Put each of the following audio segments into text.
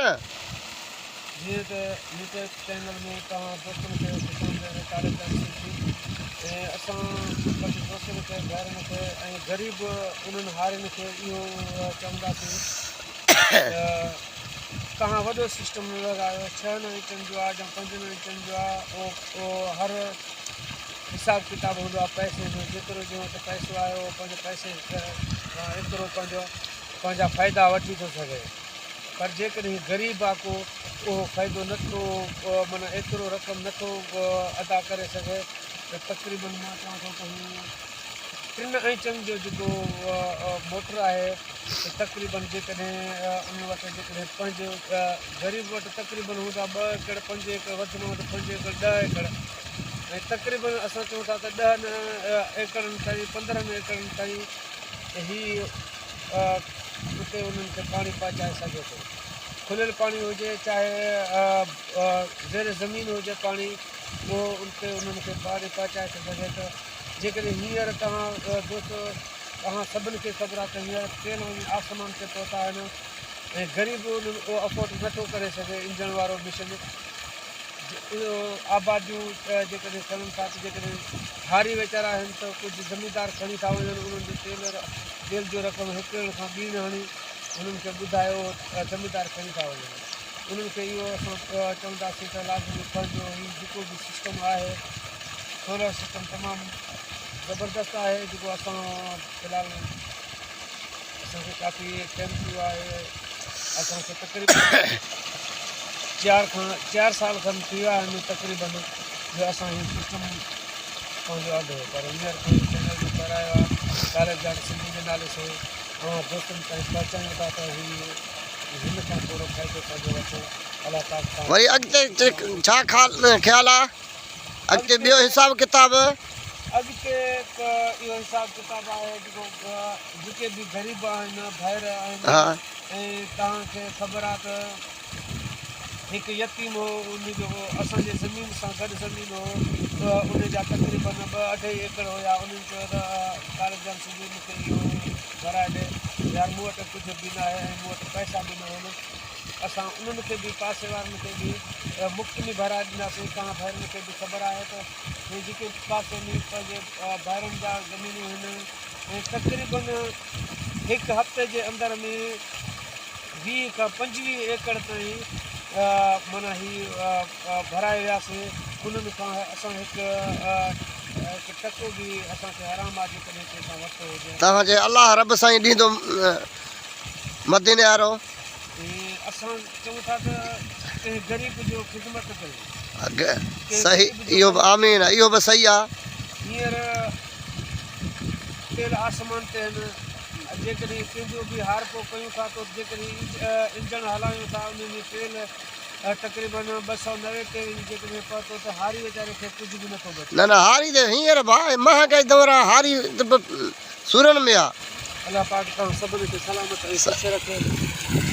نه. جيئن ته يوٽيوب چينل ۾ توهان دوستن کي خوش آمديد طارق جان سنڌي ۽ اسان پنهنجي دوستن کي ڀائرن کي ۽ غريب انهن هارين کي اهو چونداسين ته توهان وڏو سسٽم نه لڳايو ڇهن انچن جو آهي يا پنجن انچن جو آهي اهو هر حساب ڪتاب هوندو آهي پئسي جو جيترو جنهن وٽ پئسو آهي اهو پنهنجي پئسي کان ايترو پنهنجو پنهنجا فائدا وٺي ٿو سگهي پر جيڪڏهن غريب آ ڪو اهو فائدو نه ٿو معنيٰ ايترو رقم نه ٿو ادا ڪري سگهي ته تقريبن مان چوان ٿو ته هي ٽن انچن جو جيڪو موٽر آهي ته تقريبن جيڪڏهن ان وٽ جيڪڏهن پنهنجو غريب وٽ تقريبن هوندا ٻه ايڪڙ پنج ايڪڙ وڌ ۾ وڌ پنج ايڪڙ ڏهه ايڪڙ ۽ تقريبن اسان چئون ٿا ته ڏهن ايڪڙن تائين پندرهن ايڪڙن تائين هي اتي انهن کي پاڻي پهچائي سگهي ٿو. کليل پاڻي هجي چاهي زير زمين هجي پاڻي اهو اتي انهن کي پاڻي پهچائي ٿو سگهي ته جيڪڏهن هينئر توهان دوست توهان سڀن کي خبر آهي ته هينئر تيل وڃي آسمان تي پهتا آهن ۽ غريب انهن اهو افورڊ نٿو ڪري سگهي انجڻ وارو مشن اهو آباديون جيڪڏهن کڻن ٿا ته جيڪڏهن هاري ويچارا آهن ته ڪجهه زميندار کڻي ٿا وڃن انهن جو تيل تيل جو رقم هڪ ڏيڻ کان ٻيڻ هڻي انهن کي ٻڌايو زميندار کڻي ٿا وڃن انهن کي اهو اسان چونداسين ته لازمي پنهنجو هي جيڪو به سسٽم آهي سولر سسٽم تمام زبردست آهي جيڪو اسان في الحال اسان کي ڪافي ٽائيم ٿي ويو آهي اسان کي تقريبن چار کان چار سال کن ٿي ويا آهن تقريبن جو اسان هي سسٽم پنهنجو آندو هو پر هينئر پنهنجو چينل به ٺهرايو آهي طالب جان سنڌي جي نالي سو اوهان دوستن تائين پهچايون ٿا ته هي هن کان ٿورو فائدو پنهنجو وٺو الله پاڪ توهان وري اڳتي ڇا خيال آ اڳتي ٻيو حساب ڪتاب. اڳتي ته اهو حساب ڪتاب آهي جيڪو جيڪي به غريب آهن ڀائر آهن ۽ توهان کي خبر آهي ته هڪ يتيم هو ان جو اسان جي زمين سان گڏ زمين هو ته ان جا تقريبن ٻه اڍائي ايڪڙ هيا انهن چيو ته طالب جان سنڌي مون کي اهو ڀرائي ڏي يار مون وٽ ڪجهه به ناهي ۽ مون وٽ پئسا به ناهن اسان انهن کي به پاسي وارن کي به مفت ۾ ڀرائي ڏينداسين توهان ڀائرن کي به خبر آهي ته هي جيڪي پاسي ۾ پنهنجي ڀائرن جا زمينون هن ۽ تقريبن هڪ هفتي جي اندر ۾ 20 کان 25 ايڪڙ تائين معنيٰ هي ڀرائي وياسين انهن کان اسان هڪ هڪ ٽڪو به اسان کي حرام آ جيڪڏهن ڪنهن کان ورتو هجي. توهان جي الله رب سائين ڏيندو مديني وارو. ۽ اسان چئون ٿا ته ڪنهن غريب جو خدمت ڪيو. صحيح اهو به آمين اهو به صحيح آ. هينئر تيل آسمان تي آهن جيڪڏهن ڪنهن جو به هارپو ڪيون ٿا ته جيڪڏهن انجڻ هلايون ٿا ان ۾ تيل تقريبن 290 تي وڃي جيڪڏهن پهتو ته هاري ويچاري کي ڪجهه به نٿو بچي. نه نه هاري ته هينئر ڀاء مهانگائي دور آ هاري ته به سورن ۾ آ. الله پاڪ توهان سڀني کي سلامت ۽ خوش رکي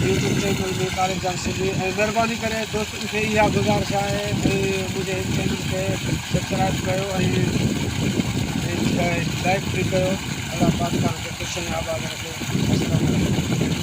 يوٽيوب چينل ۾ طارق جان سنڌي ۽ مهرباني ڪري دوستن کي اها گذارش آهي ۽ منهنجي هن چينل کي سبسڪرائب ڪيو ۽ لائڪ به ڪيو الله پاڪ توهان کي خوش ۽ آباد رکي السلام عليڪم.